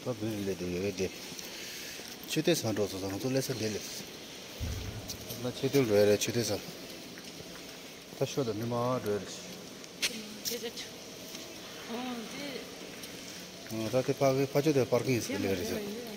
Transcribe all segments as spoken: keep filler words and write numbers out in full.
ད་བུ་ལས་དེ་ཡོད་དེ། ཆུ་དེ་ས་འགྲོ་སོང་ང་ཚོ་ལས་ས་འདི་ལས། ད་ཆེ་དུ་འགྲོ་ཡ་རེད་ཆུ་དེ་ས། ད་ཤོ་ད་མི་མ་འགྲོ་ཡ་རེད། ཨོ་ད་དེ་ཕ་གི་ཕ་ཆུ་དེ་པར་ཀིང་ཟེར་ལས་རེད།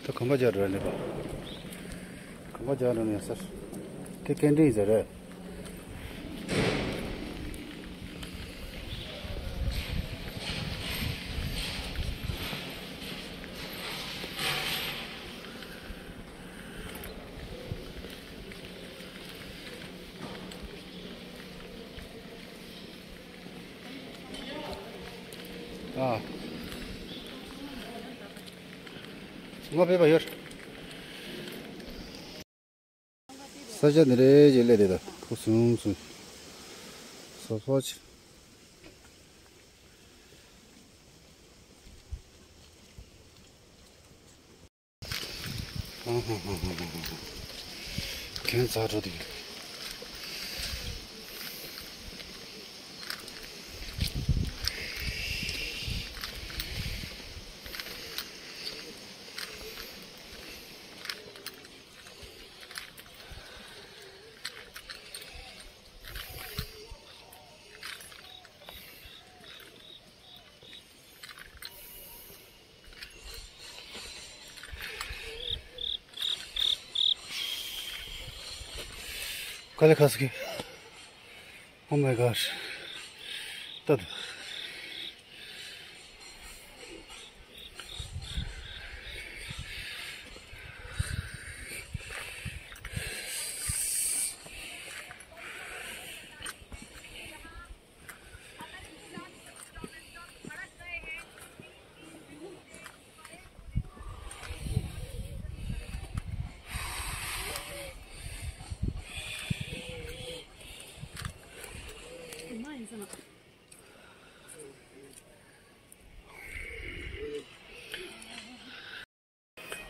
ད་གོམ་པ་རྒྱག་འགྲོ་ནས་པ། གོམ་པ་རྒྱག་འགྲོ་ནས་ཟེར། དེ་སྐད་འཕྲིན་ཟེར་རེད། ཨ། ང་ཕེབས་པ་ཡོད། ས་ཆ་འདི་རེད་ཅེས་སླེབས་དེ་ད་ཁུ་སུམ་སུམ། སོ་སོ་ཆེ། གན་ཚ་འགྲོ་དེ། དཀའ་ལས་ཁག་སོང་གི། Oh my gosh. ད་དུ།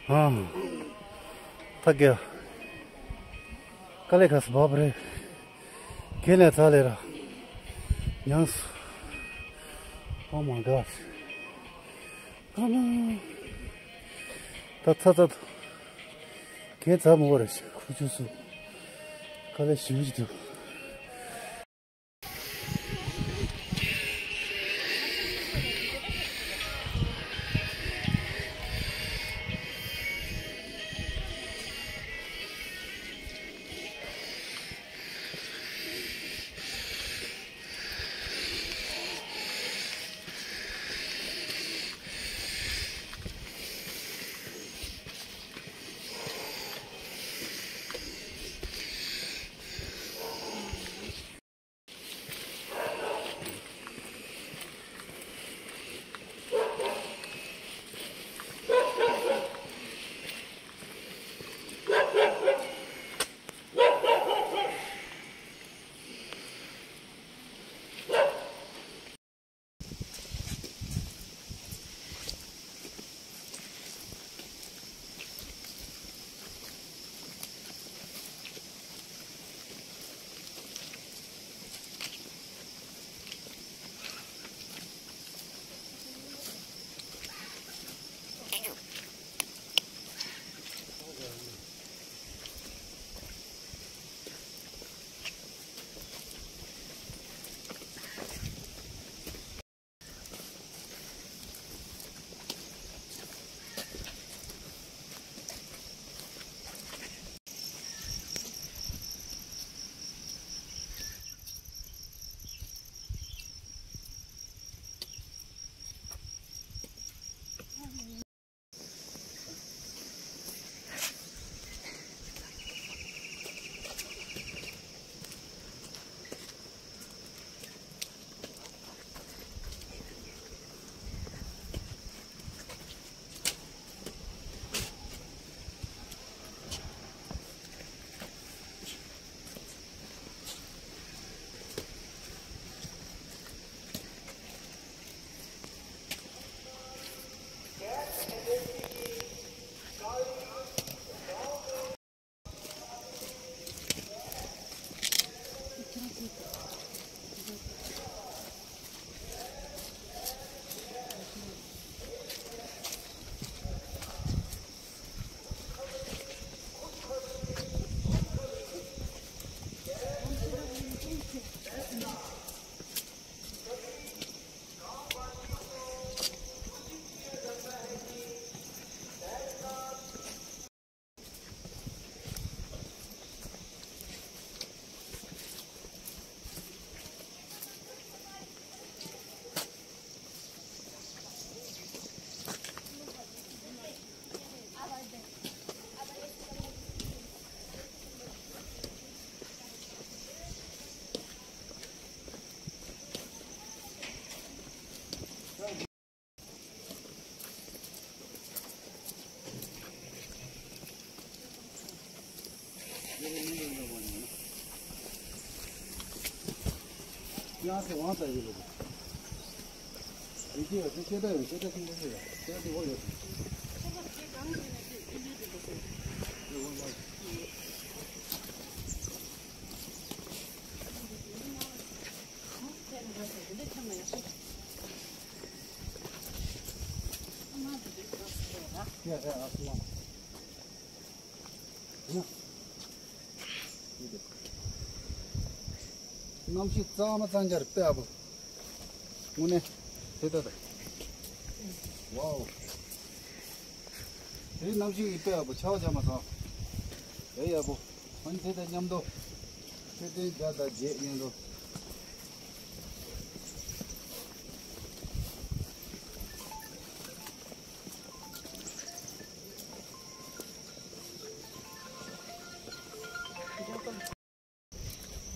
ཨ། ཐ་གེ། དཀའ་ལས་ཁག་སོང་བབ་རེད། གན་ནས་ཚ་ལས་ར། མྱངས་སོང་། Oh my God. ཨ་མ། ད་ཚ་ཚ་དུ། གན་ཚ་མོ་རེད་ཁུ་ཆུ་སུ། དཀའ་ལས་ཞིམ་ཞིག་འདུག་ང་ཚོ་དབང་ཚད་ཡོད་ལ། ཡིན་གྱི་ཡོད་ཚེ་ཤེས་ད་ཡོད་ཤེས་ད་ཤིང་ཏོག་ཡོད་ཤེས་ད་འོ་ཡོད། གནམ་གཤིས་གཙང་མ་གཙང་རྐྱང་རེད་དཔེ་ཡག་པོ། དངོས་གནས། དེ་ལྟ་དང་། ཝའོ། དེ་གནམ་གཤིས་ཀྱི་དཔེ་ཡག་པོ་ཆར་པ་བྱས་མ་ཚང་། དེ་ཡག་པོ། ཨ་ནི་དེ་དང་མཉམ་དུ། མཆོད་རྟེན་བརྒྱ་དང་བརྒྱད་མཉམ་དུ།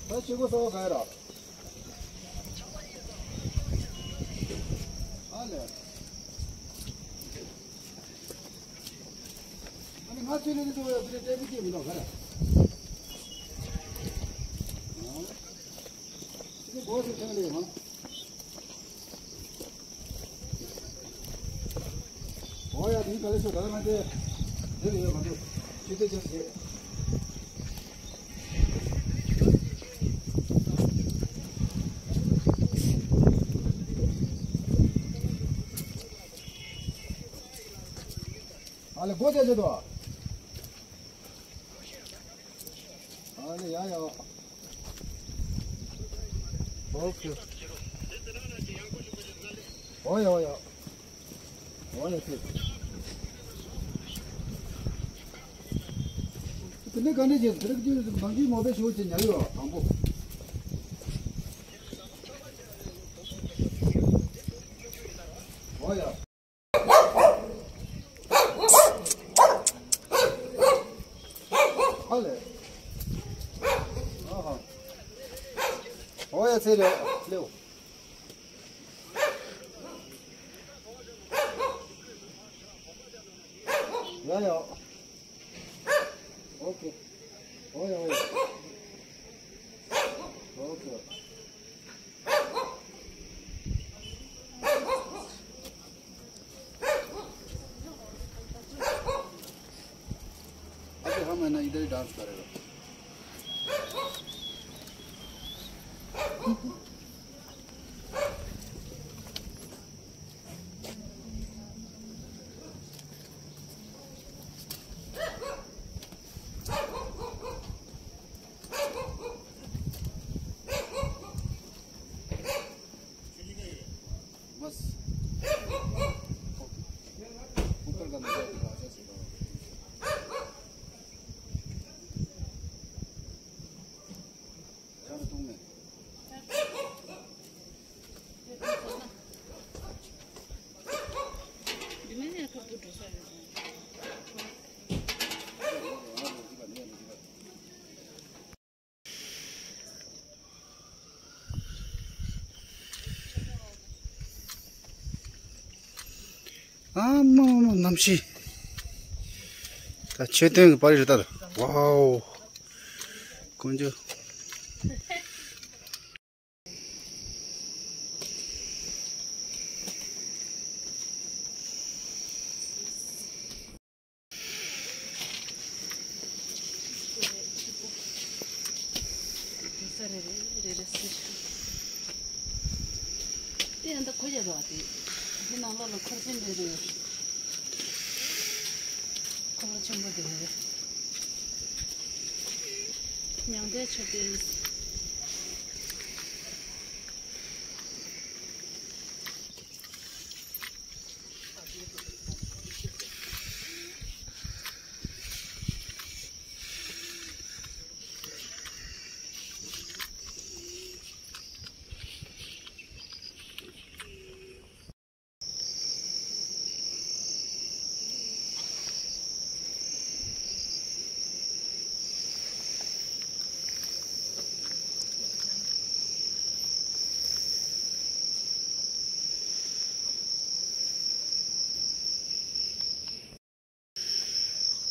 ད་ཕྱི་གོ་ས་བ་ག་ཡ་ར། ཨ་ལེ། ཨ་ནི་ང་ཚོའི་ལས་ཀ་ཚོ་ཡ་ཚོའི་ལྟད་མོ་སྐྱེས་མི་འདུག་ག་ར། ཨ། ཕྱི་གོ་སྒོ་ཚོ་ཁྱེར་ལས་ཧང་། ཨོ་ཡ་དེ་ག་ལེ་ཤོ་ད་ང་དེ་དེ་ལ་ཡོད་མ་འདུག་ཅི་དེ་ཅི་ཞེས། ཨ་ལེ་སྒོ་ཆ་ཆེ་དོ། ཨ་ལེ་ཡ་ཡ། ཨོ་ཁེ། ཨོ་ཡ་ཨོ་ཡ། ཨོ་ཡ་ཁེ། དེ་ནས་ག་འདྲ་བྱས་དེ་རིགས་ཀྱི་མང་གི་མོ་པའི་ཞོ་ཅིག་ཉར་ཡོད་དང་པོ། ཨོ་ཡ། ཨ་ལེ། ཨ་ཧ། ཨོ་ཡ་ཚེ་རེད་ལེའོ། ཡ་ཡ། ཨོ་ཁེ། ཨོ་ཡ་ཨོ་ཡ། ཨོ་ཁེ། अभी हम है ना इधर ही डांस करेगा। बस। ऊपर का नजारा दिखा दे। ཨ་མ་མ་གནམ་གཤིས། ད་མཆོད་རྟེན་གྱི་པར་རི་ལྟར། ཝའོ། དཀོན་མཆོག་དེ་ཡང་ད་གོ་རྒྱག་རོགས་དེ། འདི་ནང་ལོགས་ལ་འཁོར་ཆེན་འདྲ་རེད། འཁོར་ལོ་ཆེན་པོ་དེ་རེད། མྱང་འདས་མཆོད་རྟེན།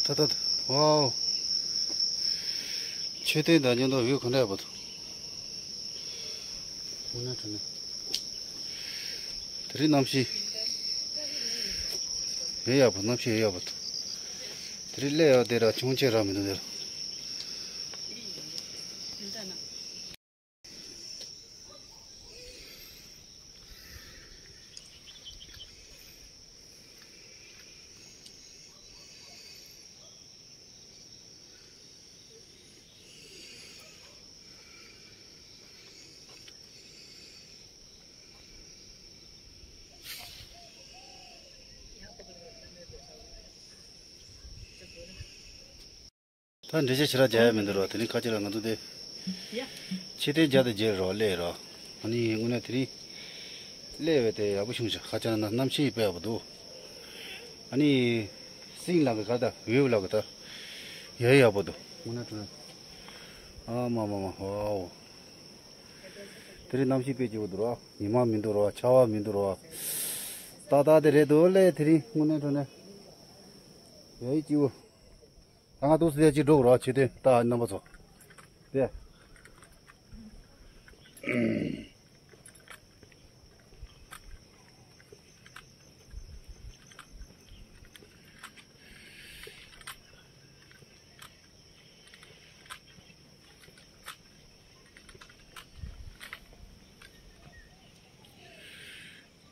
ད་ད་ཝའོ། མཆོད་རྟེན་དང་མཉམ་དུ་བིའུ་ག་འདྲ་ཡག་པོ་འདུག་དེ་རིང་གནམ་གཤིས་ཡོད་ཡག་པོ། གནམ་གཤིས་ཡོད་ཡག་པོ་འདུག་དེ་རིང་སླེབས་ཡག་དེ་ར་ཆུང་ཆེ་རག་མི་འདུག་དེ་ར། ད་འགྲེལ་བཤད་ཞེ་དྲག་རྒྱག་ཡ་མི་འདུག་རོ། དེ་རིང་ཁ་ཆེ་ལ་ང་ཚོ་དེ་ཕྱི་དེ་རྒྱ་དེ་རྗེས་རོ་སླེབས་རོ། ཨ་ནི་དངོས་གནས་དེ་རིང་སླེབས་པའི་དེ་ཡག་པོ་བྱུང་ཤག་ཁ་ཆེ་ན་གནམ་གཤིས་དཔེ་ཡག་པོ་འདུག་ཨ་ནི་སིང་ལ་གི་ག་ད་ཝེའུ་ལ་གི་ད་ཡ་ཡག་པོ་འདུག་དངོས་གནས་དྲང་། ཨ་མ་མ་མ་ཝའོ། དེ་རིང་གནམ་གཤིས་དཔེ་སྐྱིད་པོ་འདུག་རོ། ཉི་མ་མི་འདུག་རོ། ཆར་པ་མི་འདུག་རོ། ཏག་ཏག་དེ་རེད་འདུག་ལེ། དེ་རིང་དངོས་གནས་དྲང་གནས་ཡ་ཡི་སྐྱིད་པོ། ད་ང་ཏོག་ཙམ་ཅིག་འགྲོ་དགོས་ར། ཆེ་དོན་ད་རྣམ་པ་ཚོ། དེ།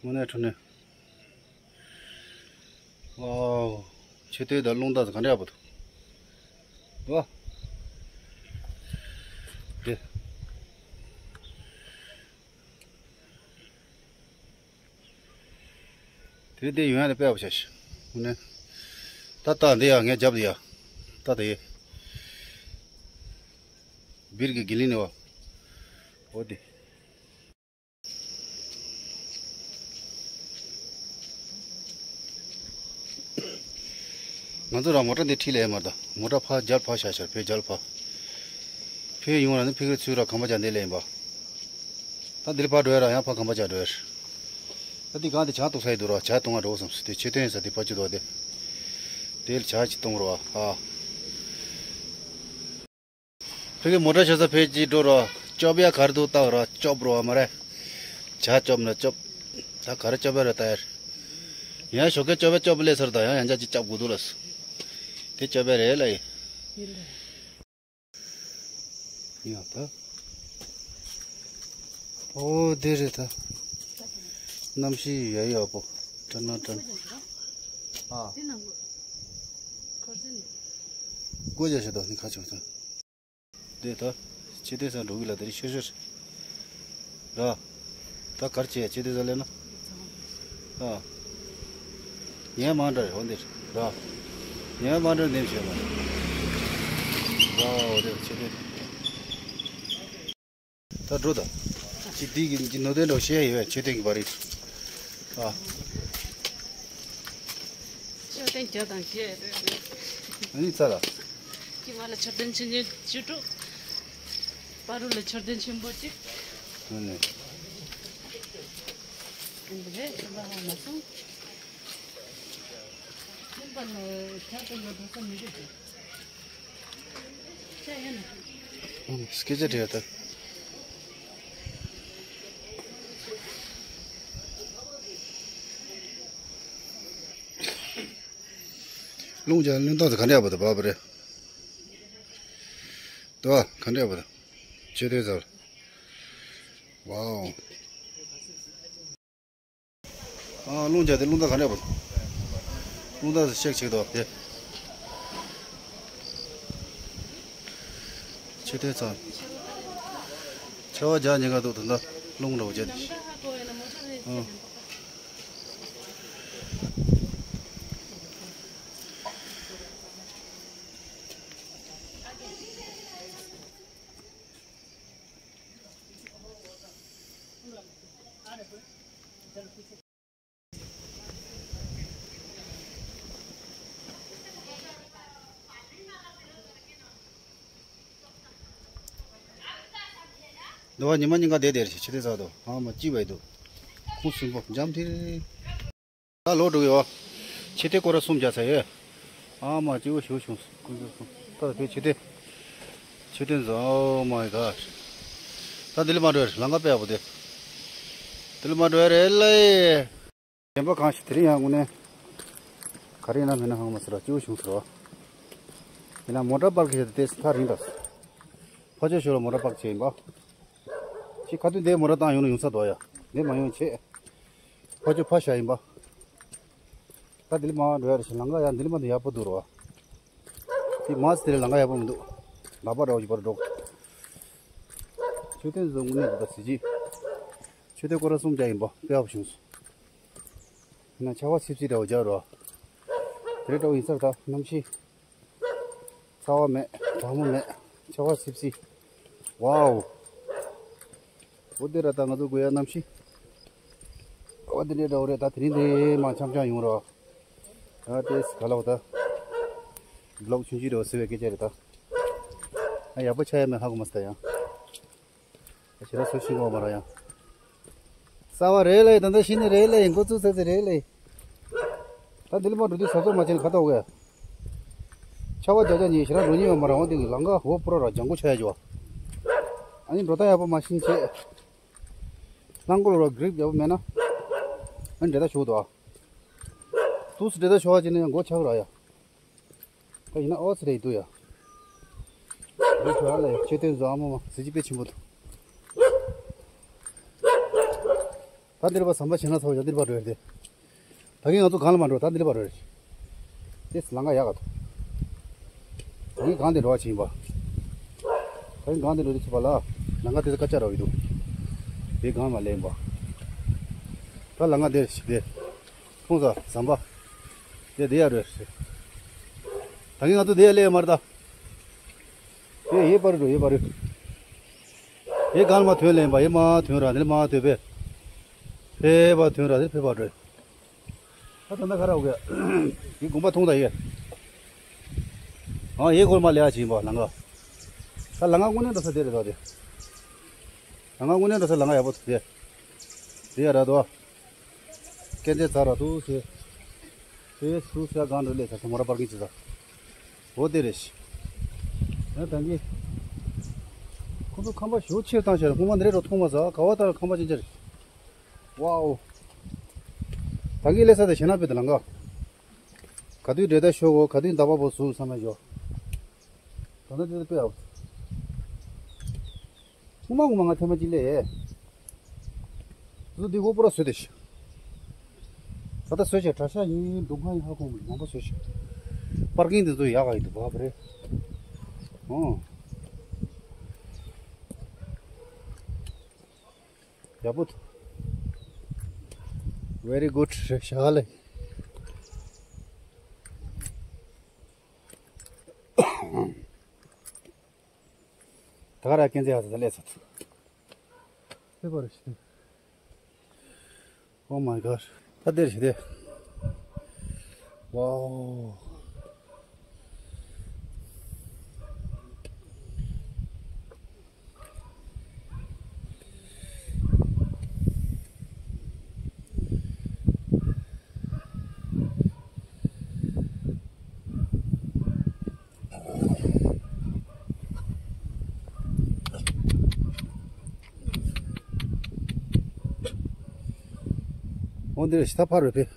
དངོས་གནས་དྲང་གནས། ཝའོ། ཆེ་སྟོད་དང་རླུང་རྟ་ཚོ་ག་འདྲ་ཡག་པོ་འདུག་ཝ། དེ། དེ་དེ་ཡོང་ཡ་ལ་དཔེ་ཡག་པོ་ཆགས་ཤག་དངོས་གནས། ད་ལྟ་འདི་ཡ་ངའི་རྒྱབ་དེ་ཡ། ད་དེ་ཡ། སྦིར་གི་གི་ལིན་ནི་བ། འོ་དེ། ང་ཚོ་རང་མོ་ཊ་འདི་ཁྲིད་ལས་མ་རེད་ད། མོ་ཊ་ཕར་རྒྱལ་ཕར་བཞག་ཤར་ཕེ་རྒྱལ་ཕར། ཕེ་ཡོང་ར་ནི་ཕེ་གི་ཚུར་ར་གམ་པ་ཅག་འདི་ལས་ཡིན་པ། ད་འདིར་ཕར་འགྲོ་ཡ་ར་ཡང་ཕར་གམ་པ་ཅག་འགྲོ་ཡ་རེད། ད་འདི་གང་དེ་ཇ་གཏོང་ས་ཡི་འདུག་ར། ཇ་གཏོང་ང་འགྲོ་བསམ་སོང་། དེ་ཆེ་དོན་ཡིན་ས་དེ་ཕར་ཅི་འདུག་དེ། དེར་ཇ་ཅིག་གཏོང་རོགས་ཨ། ཕ་གི་མོ་ཊ་ཆ་ས་ཕེ་ཅིག་འགྲོ་རོགས། ཅོབ་ཡ་གར་འདུག་བལྟ་རོགས། ཅོབ་རོགས་མ་རེད། ཇ་ཅོབ་ན་ཅོབ། ད་གར་ཅོབ་ཡ་རེད་ད་ཡར། ཡང་ཞོགས་ཀས་ཅོབ་ཡ་ཅོབ་ལས་ཚར་ད་ཡང་ཡང་ཅག་ཅིག་ཅབ་དགོས་འདུག་ལ། དེ་ཅོབ་ཡ་རེད་ལ་ཡིན། ཡ་ད། ཨོ་དེ་རེད་ད། གནམ་གཤིས་ཡ་ཡག་པོ། ཏྲ་ན་ཏྲ་ན། ཨ། སྒོ་རྒྱག་ཤ་ད་ནི་ཁ་ཆོག་ད། དེ་ད། ཆེ་དེ་ས་འགྲོ་གི་ལ་དེ་རི་ཤོར་ཤོར། ར། ད་གར་ཆེ་ཆེ་དེ་ས་ལེ་ན། ཨ། ཉན་མ་འདྲ་རེད་འོ་འདིར་ར། ཉན་མ་འདྲ་འདེམས་བྱས་མ་རེད། ར་འོ་དེ་ཆེ་དེ། ད་འགྲོ་ད། ཅི་འདི་གི་ནོ་དེ་འགྲོ་ཤེས་ཡོད་ཆེ་དེ་གི་བ་རི། ཨ། མཆོད་རྟེན་བརྒྱ་དང་བརྒྱད། ཨ་ནི་ཚ་ལ། ཀྱི་མ་ལ་མཆོད་རྟེན་ཆེན་ཆེན་བཅུ་དྲུག་པ་རུ་ལ་མཆོད་རྟེན་ཆེན་པོ་གཅིག་ཨ་ནི། ཨ་ནི་རེད་ཤི་ལ་ཧ་མ་སོང་། ཁྱིམ་པ་ལ་ཁྱབ་ཏུ་ཡོད་འགྲོ་ས་མི་འདུག་ཅི་ཡིན་ན། ཨ་ནི་སྐད་ཆ་དྲིས་ད། རླུང་རྒྱག་རླུང་རྟ་དེ་ག་འདྲ་ཡག་པོ་དང་བབ་པ་རེད། དུ་བ་ག་འདྲ་ཡག་པོ་དང་། ཆེ་དེ་ཚར། ཝའོ། ཨ་རླུང་རྒྱག་དེ་རླུང་རྟ་ག་འདྲ་ཡག་པོ་དང་། རླུང་རྟ་དེ་ཤེག་ཆེག་དོ་དེ། ཆེ་དེ་ཚར། ཆར་པ་རྒྱག་ཉེན་ཁ་འདུག་ད་ལྟ་རླུང་འདྲ་བོ་རྒྱག་དེ། ཨ། འདི་བ་ཉི་མ་ཉིན་ག་བསྡད་བསྡད་རེད་ཆེ་དེ་ཚ་དོ་ཨ་མ་ཅི་བས་འདུག་ཁོང་སུན་པོ་འཇམ་ཐིར། ད་ལོག་འགྲོ་གི་ཡོད། ཆེ་དེ་སྐོར་ར་གསུམ་རྒྱག་ཚར་ཡོད། ཨ་མ་ཅི་བོ་ཞུ་བྱུང་། ད་བོད་ཆེ་དེ། ཆེ་དེ་འཛོ་མ་ཡི་ག་ད་འདི་ལ་མ་འགྲོ་ལམ་ཁ་དཔེ་ཡག་པོ་དེ། དེ་ལ་མ་འགྲོ་ཡ་རེད་ལེ། གཞན་པ་གང་ཞིག་དེ་རིང་ཡང་དངོས་གནས། ག་རེ་ཡིན་ན་མིན་ན་ཧང་མ་ཟེར་བ་སྐྱིད་པོ་བྱུང་ཟེར་བ། ཡིན་ན་མོ་ཊ་པར་ཀི་བྱས་ཏེ་ཏོག་ཙམ་ཐག་རིང་འདུག་ཕ་ཆོས་ཞོར་ལ་མོ་ཊ་པར་ཀི་བྱས་ཡིན་པ། ཅིག་ཁ་ཐུག་འདིར་མོ་ཊ་བཏང་ཡོང་ན་ཡོང་ས་འདུག་ཡ། འདིར་མ་ཡོང་བྱས། ཕ་ཆོས་ཕར་བཞག་ཡིན་པ། ད་དེ་ལ་མར་འགྲོ་ཡ་རེད་ཤག་ལམ་ཁ་ཡ་འདི་ལ་མ་གཏོགས་ཡག་པོ་འདུག་རོ། དེ་མ་ཟད་དེ་ལ་ལམ་ཁ་ཡག་པོ་མི་འདུག་ལག་པ་འདྲ་བོ་ཞིག་ཕར་འགྲོ། མཆོད་རྟེན་བཟོ་དངོས་གནས་འདི་ལྟ་གཟི་བརྗིད། མཆོད་རྟེན་སྐོར་ར་གསུམ་བརྒྱབ་ཡིན་པ་དཔེ་ཡག་པོ་བྱུང་སོང་། ཡིན་ན་ཆར་པ་སིབ་སིབ་འདྲ་བོ་རྒྱག་རོགས། དེ་འདྲ་བོ་ཡིན་ས་རེད་ད་གནམ་གཤིས། ཚ་བ་མེད་གྲང་མོ་མེད། ཆར་པ་སིབ་སིབ། ཝའོ། འོ་དེ་ར་ད་ང་ཚོ་དགོས་ཡ་གནམ་གཤིས། ཨ་དེ་འདྲའི་འདྲ་བོ་རེད་ད་དེ་རིང་དེ་མ་འཆམ་འཆམ་ཡོང་རོགས། ད་དེ་ག་ལ་བ་ད། བི་ལོག་ཆུང་ཆུང་འདྲ་བོ་ཟེར་བའི་སྐད་ཆ་རེད་ད། ཨ་ཡག་པོ་ཆགས་ཡ་མེད་ཧ་གོ་མ་སོང་ད་ཡང་། ཞེ་དྲག་སུ་ཤེས་གོ་མ་ར་ཡང་། གསར་པ་རེད་ལེ། ད་ལྟ་ཤི་ནི་རེད་ལེ། འགོ་བཙུགས་ཚར་ཚར་རེད་ལེ། ད་འདི་ལ་མ་འགྲོ་དུས་གཟབ་གཟབ་མ་བྱས་ན་ཁ་ཐོག་གས། ཆར་པ་རྒྱག་རྒྱག་ཉིན་ཞེ་དྲག་འགྲོ་ཉེན་ཡོད་མ་རེད། འོ་འདི་ལམ་ཁ་འོ་པུ་ར་ར་ལྗང་ཁུ་ཆགས་ཡོད་ཅོ། ཨ་ནི་འགྲོ་སྟངས་ཡག་པོ་མ་ཤེས་བྱས། རླངས་འཁོར་ར་གྷི་རིབ་ཡག་པོ་མེད་ན། ཨ་ནི་འདྲེ་ད་ཞོག་འདུག་ཨ། དུས་སུ་འདྲེ་ད་ཞོག་བྱས་ན་ཡང་མགོ་ཆགས་ར་ཡ། ད་ཡིན་ན་ཨོ་ཙི་རེད་འདུག་ཡ། འདི་ཁྱོད་ཨ་ལ་ཡ་ཆེ་དོན་བཟོ་ཨ་མ་མ་གཟི་བརྗིད་དཔེ་ཆེན་པོ་འདུག་ད་འདིར་པ་ཟམ་པ་བྱེད་ན་ཚ་བ་ཡ་འདིར་པ་འགྲོ་ཡ་དེ། ད་གིན་ང་ཚོ་གང་ལ་མ་འགྲོ་ད་འདིར་པ་འགྲོ་ཡ། དེ་ལམ་ཁ་ཡག་ག་འདུག་ད་གིན་གང་དེ་འགྲོ་བ་བྱེད་ཡིན་པ། ད་གིན་གང་དེ་འགྲོ་དེ་ཚུད་པ་ལ། ལམ་ཁ་དེ་ཚོ་དཀར་ཆག་ར་བ་ཡི་འདུག་དེ་གང་མ་ལེན་པ། ད་ལམ་ཁ་དེ་ཞིག་དེ། མཐོང་ས་ཟམ་པ། དེ་དེ་ཡ་རེད། ད་གིན་ང་ཚོ་དེ་ཡ་སླེབས་ཡོད་མ་རེད་ད། དེ་ཡེ་པར་འགྲོ་ཡེ་པར། ཡེ་གང་མ་ཐོན་ལེན་པ་ཡེ་མ་ཐོན་ར་འདི་མ་ཐོན་པས། ཕེ་པ་ཐོན་ར་འདི་ཕེ་པར་འགྲོ། ད་ད་ན་ཁ་ར་འོ་གེ། ཡེ་དགོན་པ་མཐོང་ད་ཡེ། ཨ་ཡེ་སྒོར་མ་ལེ་ཡ་བྱིན་པ་ལམ་ཁ། ད་ལམ་ཁ་དངོས་གནས་འགྲོ་ས་དེ་རེད་ད་དེ། ལམ་ཁ་དངོས་གནས་འགྲོ་ས་ལམ་ཁ་ཡག་པོ་འདུག་དེ། དེ་ཡ་ར་དོ། སྐད་ཆ་ཚ་ར་འདུག་ཟེར། དེ་སུ་ཟེར་གང་འགྲོ་ལས་ཚ་ཚ་མོ་ར་པར་ཀིང་བྱེད་ས། འོ་དེ་རེད་ཤི། ཡང་ད་གིན། ཁོ་ཚོ་ཁང་པ་ཞོ་ཆེར་བཏང་ཤར་ཁོང་མ་འདི་རེད་འགྲོ་མཐོང་མ་ཟ་ག་བ་ལྟར་ཁང་པ་ཅན་ཅན་རེད། ཝའོ། ད་གིན་ལས་ས་དེ་ཞེ་ན་པེ་དེ་ལང་ག་ག་དུས་འདྲེ་ད་ཤོ་གོ་ག་དུས་འདབ་པ་པོ་སུ་བསམ་ན་ཞོ། ད་ལྟ་དེ་དཔེ་ཨ། ངོ་མ་ངོ་མ་ང་ཐེངས་མ་གཅིག་ལས། ཟུ་འདི་ཧོ་པོ་ར་བཟོས་ཏེ་ཤི། ད་ལྟ་བཟོས་ཤག་གྲྭ་ཤག་ཡིན་འདུག་ཁང་ཡིན་ཧ་གོ་མི་མང་པོ་བཟོས་ཤག་པར་ཀིང་དེ་ཚོ་ཡག་ག་ཡིན་འདུག་བ་བ་རེད། ཨོ། ཡག་པོ་འདུག Very good ཤག་ལེ། ད་ག་ར་ཀན་ཛེ་ཧ་ས་ལས་ས་ཐུ། ཧེ་པར་ཤི། Oh my god. ད་དེར་ཤི་དེ། Wow. འོ་འདིར་ཤི་ད་ཕར་རེད་པས།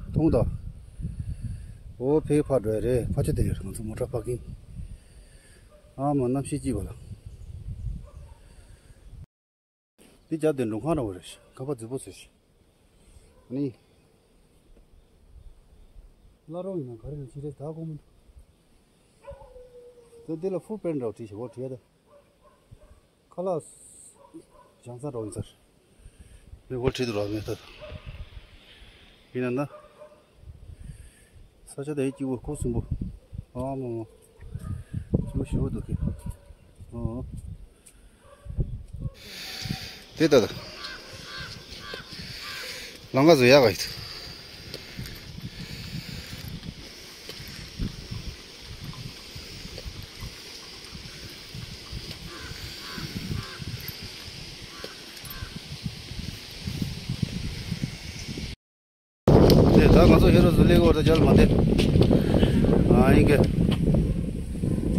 མཐོང་དང་། འོ་ཕེ་ཕར་འགྲོ་ཡ་རེད། ཕ་ཆོས་དེ་ཡོད་རེད། ང་ཚོ་མོ་ཊ་པར་ཀིང་། ཨ་མ་གནམ་གཤིས་སྐྱིད་པ་ལ། འདི་རྒྱབ་དེ་མགྲོན་ཁང་འདྲ་བོ་རེད། ཁ་པར་རྫིག་པོ་ཟེར་ཞིག་ནི། བླ་རུང་ཡིན་ན་ག་རེ་ཡོད་ཅི་རེད་ད་གོ་མི་འདུག་དེ་འདི་ལ་ཧྥུ་པེན་འདྲ་བོ་བྲིས་ཤག་འོ་བྲིས་ཡ་ད། ཁ་ལག་བཞེངས་ས་འདྲ་བོ་ཡིན་ས་རེད། མི་འོ་བྲིས་འདུག་ར་མེད་ད། ཡིན་ན་ན། ས་ཆ་དེ་སྐྱིད་པོ་ཁུག་སིམ་པོ། ཨ་མ་མ། སྐྱིད་པོ་ཞེ་པོ་འདུག་གི། ཨ། དེ་ལྟ་དང་། ལམ་ཁ་བཟོ་ཡག་ག་ཡིན། དེ་ད་ང་ཚོ་ཧེ་རོ་ཟུ་ལེ་གོ་ད་ཅལ་མ་དེ། ཨ་ཡིན་གེ།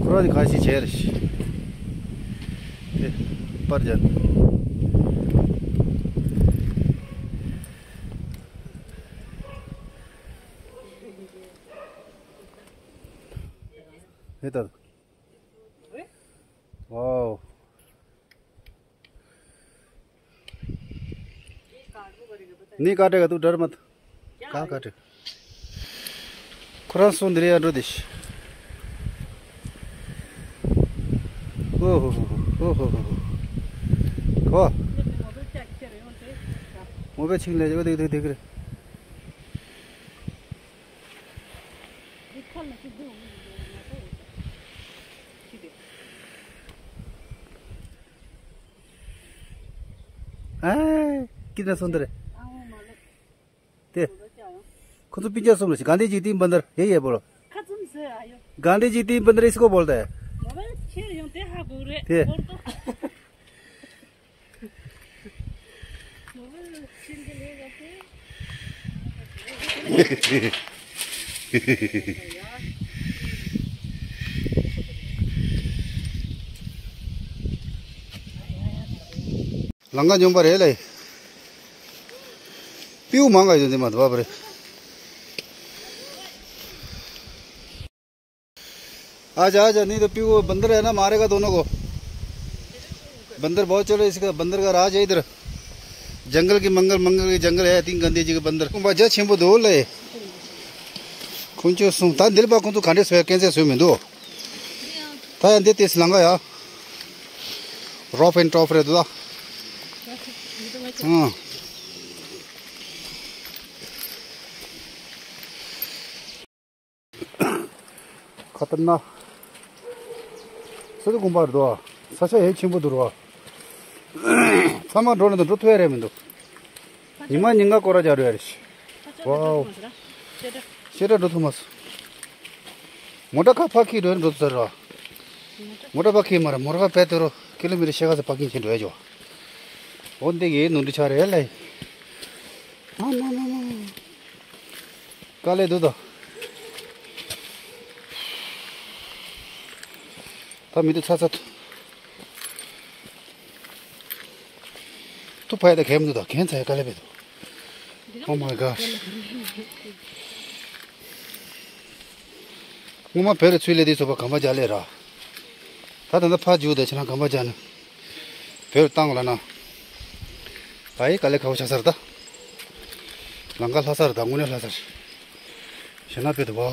ཁོ་ར་ནི་ཁ་ཤས་བྱས་རེད། དེ་པར་ཅལ། नहीं तो। वाओ। नहीं काटेगा, तू डर मत। कहाँ काटे? खुरान सुंदरी अंडो दिश। ओहो हो हो हो हो। वाह। मोबाइल छीन ले जाओ, देख, देख, देख रहे। हाय, कितना सुंदर है। ते। खुद पिज्जा सुन लो, गांधी जी तीन बंदर, यही है बोलो। गांधी जी तीन बंदर इसको बोलता है। ते। ལང་ཀ་འཇོམས་པ་རེད་ལེ། སྤྲེའུ་མང་ག་ཡོད་འདི་མ་དུ་བ་བ་རེད། आजा, आजा, नहीं तो पीओ, बंदर है ना, मारेगा दोनों को। बंदर बहुत चल रहा है इसका, बंदर का राज है इधर। जंगल की मंगल, मंगल के जंगल है, तीन गंदे जी के बंदर। कुंभा जा छिंबो दो ले। कुंचो सुन, ता दिल बा कुंतु खंडे सोया, कैसे सोए में दो। ता अंदे तेस लंगा या। Rough and tough रहता था। हाँ। खतरनाक। ས་ཆ་དགོན་པ་རེད་དོ། ས་ཆ་ཡེ་ཆེན་པོ་འདུག་རོ། ཚང་མ་འགྲོ་ན་འགྲོ་ཐུབ་ཡ་རེད་མི་འདུག་ཉི་མ་ཉིན་ག་སྐོར་ར་རྒྱག་འགྲོ་ཡ་རེད། ཝའོ། ཤེ་ཏྲ་འགྲོ་ཐུབ་མ་སོང་། མོ་ཊ་ཁ་ཕ་ཁི་འགྲོ་ཡ་འགྲོ་ཐུབ་ས་རོ། མོ་ཊ་ཕ་ཁི་མ་ར་མོ་ཊ་ཁ་པད་དུ་རོ་ཀི་ལོ་མི་ཊར་ཤེ་ག་ས་ཕ་ཁི་ཁྱེར་འགྲོ་ཡ་ཇོ། འོ་འདི་གི་ནོར་འཁྲུལ་ཆགས་རེད་ལ། ཨ་མ་མ་མ་མ། དཀའ་ལས་འདུག་ད། ད་མི་འདུག་ཚ་ཚ། ཐུག་ཕ་ཡ་ད་གས་མི་འདུག་ད་གན་ཚ་ཡ་དཀའ་ལས་བས་འདུག Oh my gosh. སྔོན་མ་བོད་ལ་ཚུལ་ལས་དེ་ཚོ་པ་གམ་པ་རྒྱག་ལས་ར། ད་ད་ལྟ་ཕ་རྒྱུག་དེ་ཁྱེད་རང་གམ་པ་རྒྱག་ན། བོད་བཏང་ལ་ན། ད་ཡི་དཀའ་ལས་ཁག་པོ་ཆགས་ས་རེད་ད། ལང་ཀ་ལྷ་ས་རེད་ད་དངོས་གནས་ལྷ་ས་རེད། གཞན་ན་བོད་དུ་བའོ།